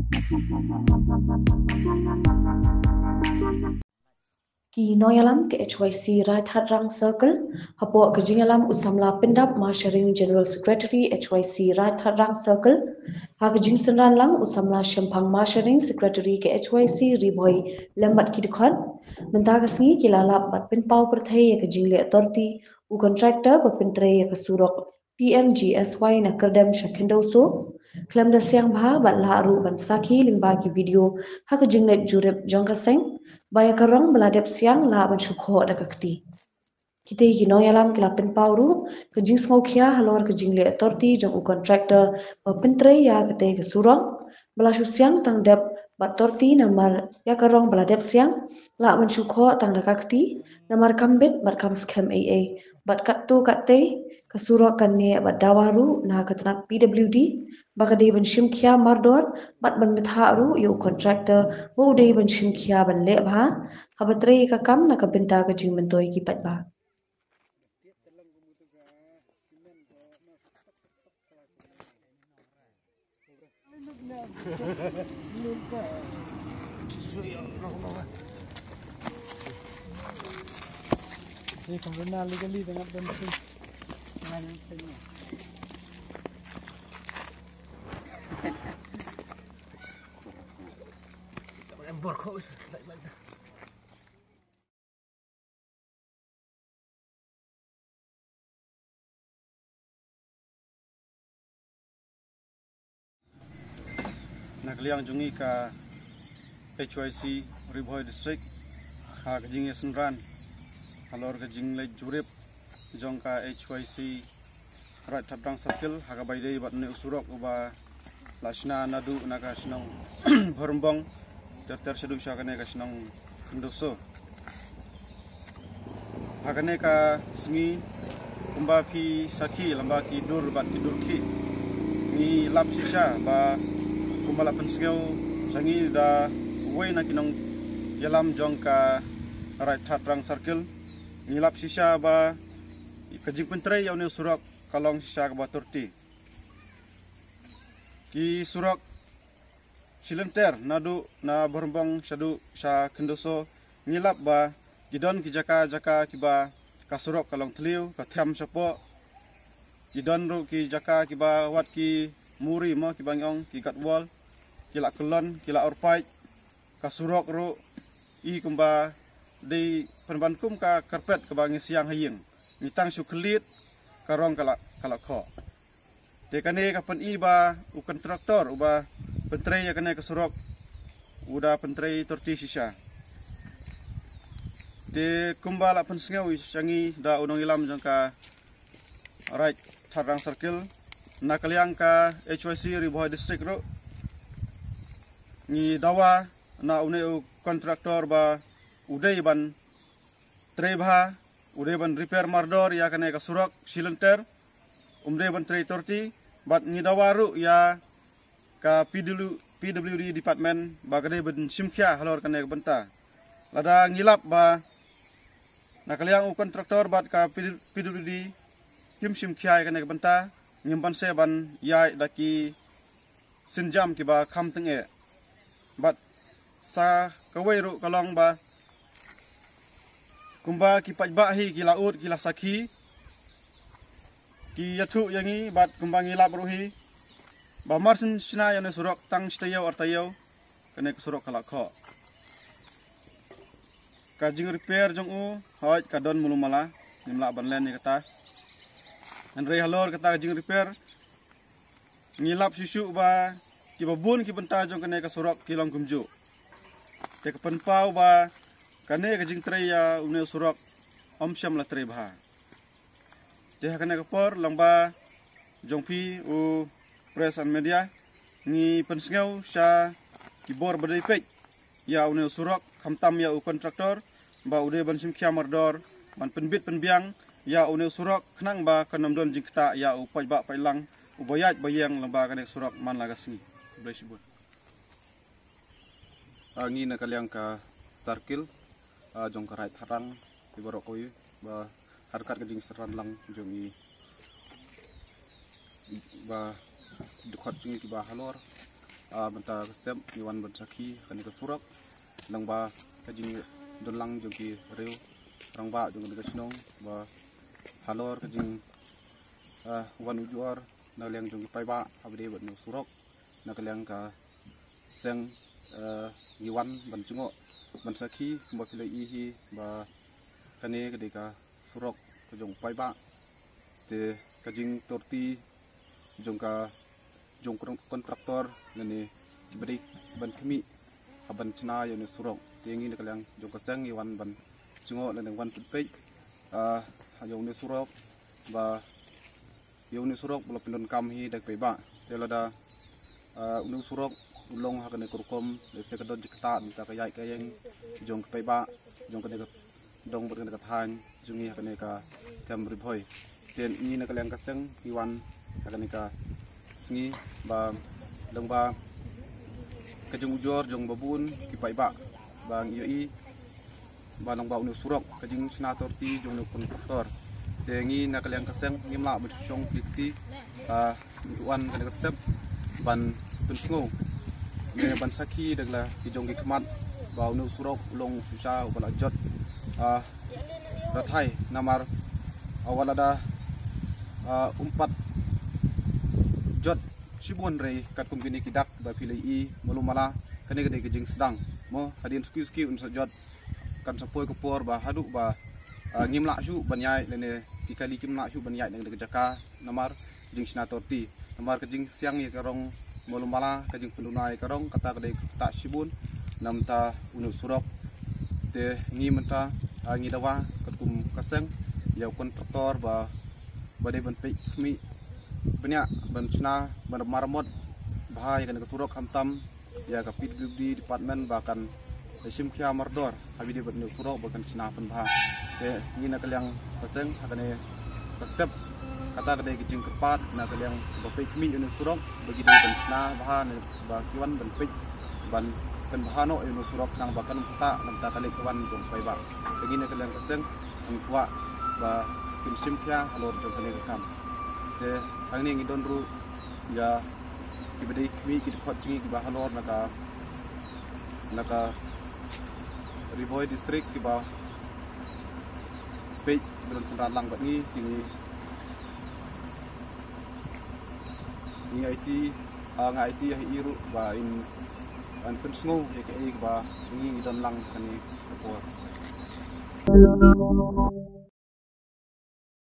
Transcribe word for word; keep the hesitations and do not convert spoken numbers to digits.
Ki nongïalam ka H Y C Raid Hatrang Circle, hapoh ka jingïalam u samla Pyndap Masharing, General Secretary H Y C Raid Hatrang Circle, ha ka jingsynran lang u samla Shemphang Masharing, Secretary ka H Y C Ri Bhoi, lem bad ki dkhot. Mynta ka sngi ki la lap bad pynpaw pyrthei ïa ka jingleh torti u contractor ba pyntrei ïa ka surok P M G S Y na Kyrdem sha Khyndaw So. Khlem da siang bha bad lah ruh ban sakhi lyngba ki video ha ka jingleit jurip jong ka seng, ba ïa ka rong ba la dep siang lah ban shu khoh da ka kti. Kitei ki nongïalam ki la pynpaw ruh ka jingsngewkhia halor ka jingleh torti jong u contractor ba pyntrei ïa katei ka surok, ba la shu siang tang dep bad torti namar ïa ka rong ba la dep siang lah ban shu khoh tang da ka kti, namar kam bit bad kam skhem ei ei. Bad katto kattei ka surok kan neh bad dawa ruh na ka tnat P W D ba ka dei ban shim khia mardor bad ban bthah ruh ïa u contractor ba u dei ban shim khia ban leh bha haba trei ka kam na ka bynta ka jingmyntoi ki paidbah. Na ka liang jong ngi ka H Y C Ri Bhoi District, ha ka jingïasynran halor ka jingleit jurip jong ka H Y C Raid Hatrang Circle, ha kaba ïadei bad une u surok uba la shna naduh na ka shnong Bhormbong ter ter shaduh sha kane ka shnong Khyndaw So. Ha kane ka sngi, kumba phi sakhi lyngba ki dur bad ki dur khih, ngi lap shisha ba kumba la pynsngew sha ngi da uwei na ki nongïalam jong ka Raid Hatrang Circle, ngi lap shisha ba ka jingpyntrei ïa une u surok ka long shisha kaba torti. Ki surok shilynter naduh na Bhormbong shaduh sha Khyndaw So, ngi lap ba ki don ki jaka jaka kiba ka surok ka long thliew, ka thiam shapoh. Ki don ruh ki jaka kiba wat ki muri mo, kiba ngi ong ki gut wall, ki la kyllon, ki la orpait. Ka surok ruh i kumba dei pynban kum ka carpet kaba ngi siang ha ïing, ngi tang shu khyllied, ka rong ka la, ka la khoh. Te kane ka pyni ba u contractor uba pyntrei ïa kane ka surok u da pyntrei torti shisha. Te kumba la pynsngew sha ngi da u nongïalam jong ka Raid Hatrang Circle, na ka liang ka H Y C Ri Bhoi District ruh, ngi dawa na une u contractor ba u dei ban trei bha, u dei ban repair mardor ïa kane ka surok shilynter, um dei ban trei torti, bad ngi dawa ruh ïa ka P W, P W D department ba ka dei ban shim khia halor kane ka bynta. Lada ngi lap ba na ka liang u contractor bad ka P W D kim shim khia ïa kane ka bynta, ngim banse ban ïaid da ki sienjam kiba kham tyngeh. Bad sa kawei ruh ka long ba kumba ki paidbah hi ki la ud ki la sakhi, ki ïathuh ïa ngi bad kumba ngi lap ruh hi ba mar syn shna ïa une u surok tang shi taïew ar taïew, kane ka surok ka la khoh. Ka jingrepair jong u, hooid ka don mulu mala, ngim lah ban len ïa kata. Hynrei halor kata ka jingrepair, ngi lap shuh shuh ba kiba bun ki bynta jong kane ka surok ki long kumjuh. Te ka pynpaw ba kane ka jingtrei ïa une u surok ym shym la trei bha. Te ha kane ka por lyngba jong phi u press and media, ngi pynsngew sha ki bor ba dei peit ïa une u surok, khamtam ïa u contractor, ba u dei ban shim khia mardor ban pynbit pynbiang ïa une u surok, khnang ba kan ym don jingktah ïa u paidbah paidlang uba ïaid ba ïeng lyngba kane ka surok man la ka sngi. Khublei shibun. Ah, ngi na ka liang ka circle, ah, jong ka Raid Hatrang, ki baroh kawei ba ha ryngkat ka jingsynran lang jong ngi, ba dkhot jong ngi kiba halor, Ah, mynta ka step ngi wan ban sakhi kane ka surok, lyngba ka jingdon lang jong ki riew rangbah jong kane ka shnong, ba halor ka jing, ah, wan ujor na liang jong ki paidbah ha ba dei bad une u surok, na ka liang ka seng, ah, ngi wan ban jngoh ban sakhi kumba phi la ïohi hi, ba kane ka dei ka surok ka jong u paidbah. Te ka jingtorti jong ka, jong kon-, kontraktor lane ki ba dei ban khmih ha ban shna ïa une u surok. Te ngi na ka liang jong ka seng ngi wan ban jngoh lane wan pynpeit, ah, ha ïa une u surok, ba ïa une u surok ba la pyndonkam hi da ki paidbah. Te lada, ah, une u surok u long ha kane ka rukom, lehse ka don jingktah mynta ka ïaid ka ïeng jong ki paidbah jong kane ka dong bad kane ka thaiñ jong ngi ha kane ka Camp Ri Bhoi. Te ngi na ka liang ka seng ngi wan ha kane ka sngi, ba lyngba ka jingujor jong ba bun ki paidbah, ba ngi ïohi ba lyngba une u surok, ka jingshna torti jong une u kontraktor. Te ngi na ka liang ka seng ngim lah ban shu shong kti kti, ah, ngi wan kane ka step ban pynsngew ne ban sakhi da la ki jong ki khmat, ba une u surok u long u shisha uba la jot, ah, rathai, namar, ah, wat lada, ah, um pat jot shibun ruh katkum kine ki dak ba phi la ïohi malu mala, kane ka dei ka jingsdang. Mo, hadien suki suki un sa jot, kan sa poi ka por ba haduh ba, ah, ngim lah shuh ban ïaid lane ki kali kim lah shuh ban ïaid na ka jaka namar jingshna torti. Namar ka jingsiang ïa ka rong malu mala, ka jingpynduna ïa ka rong, kata ka dei ka ktah shibun na bynta une u surok. Te ngi mynta, ah, ngi dawa katkum ka seng ïa u kontraktor ba, ba dei ban peit khmih bniah ban shna, ban maramot bha ïa kane ka surok, khamtam ïa ka P W D department ba kan shim khia mardor ha ba dei bad une u surok ba kan shna pynbha. Te ngi na ka liang ka seng ha kane ka step, kata ka dei ka jingkyrpad na ka liang ba peit khmih une u surok, ba ki dei ban shna bha ne ba ki wan ban peit ban pynbha noh ïa une u surok, khnang ba kan ym ktah na bynta ka leit ka wan jong u paidbah. Te ngi na ka liang ka seng ngi kwah ba kin shim khia halor jong kane ka kam. Te hangne ngi don ruh ïa ki ba dei khmih, ki dkhot jong ngi ki ba halor na ka, na ka Ri Bhoi District, ki ba peit, ba don synran lang bad ngi, ki ngi, ngi aiti, ah, nga aiti ha i ruh ba in, yn pynsngew ïa kaei kaba ngi, ngi don lang kane ka por.